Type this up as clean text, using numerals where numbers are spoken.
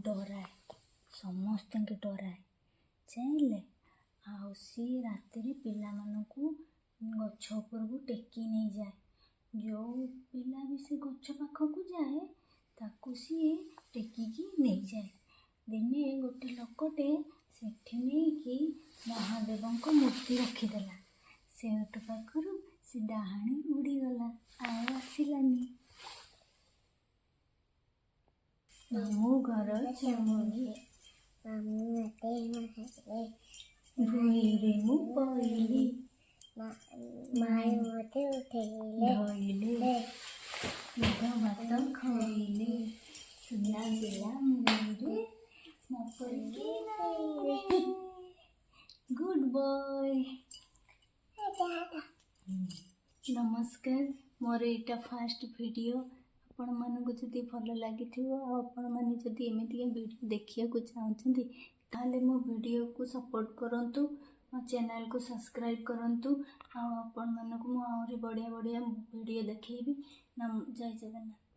ଡରାଏ, ସମସ୍ତଙ୍କୁ ଡରାଏ, ଜାଣିଲେ। ଆଉ ସିଏ ରାତିରେ ପିଲାମାନଙ୍କୁ ଗଛ ଉପରକୁ ଟେକି ନେଇଯାଏ। ଯେଉଁ ପିଲା ବି ସେ ଗଛ ପାଖକୁ ଯାଏ, ତାକୁ ସିଏ ଟେକିକି ନେଇଯାଏ। ଦିନେ ଗୋଟେ ଲୋକଟେ ସେଠି ନେଇକି ମହାଦେବଙ୍କ ମୂର୍ତ୍ତି ରଖିଦେଲା। ସେଇଠୁ ପାଖରୁ ସେ ଡାହାଣୀ ଉଡ଼ିଗଲା, ଆଉ ଆସିଲାନି। ମାମୁଁ ଘର ଚମୁଣି। ମାମୁଁ ମତେ ମାରିଲେ। ଭୁଇଁରେ ମୁଁ ପଇଲି। ମାଇଁ ମତେ ଉଠେଇଲେ। ଧଇଲେ, ଦୁଧ ଭାତ ଖୋଇଲେ। ସୁନା ପିଲା ମୁରେ, ମୋ ପରି କେହି ନାଇଁ ରେ। Good boy. ନମସ୍କାର। ମୋର ଏଇଟା ଫାଷ୍ଟ ଭିଡ଼ିଓ। ଆପଣମାନଙ୍କୁ ଯଦି ଭଲ ଲାଗିଥିବ ଆଉ ଆପଣମାନେ ଯଦି ଏମିତିକା ଭିଡ଼ିଓ ଦେଖିବାକୁ ଚାହୁଁଛନ୍ତି, ତାହେଲେ ମୋ ଭିଡ଼ିଓକୁ ସପୋର୍ଟ କରନ୍ତୁ, ମୋ ଚ୍ୟାନେଲକୁ ସବସ୍କ୍ରାଇବ୍ କରନ୍ତୁ, ଆଉ ଆପଣମାନଙ୍କୁ ମୁଁ ଆହୁରି ବଢ଼ିଆ ବଢ଼ିଆ ଭିଡ଼ିଓ ଦେଖେଇବି। ଜୟ ଜଗନ୍ନାଥ।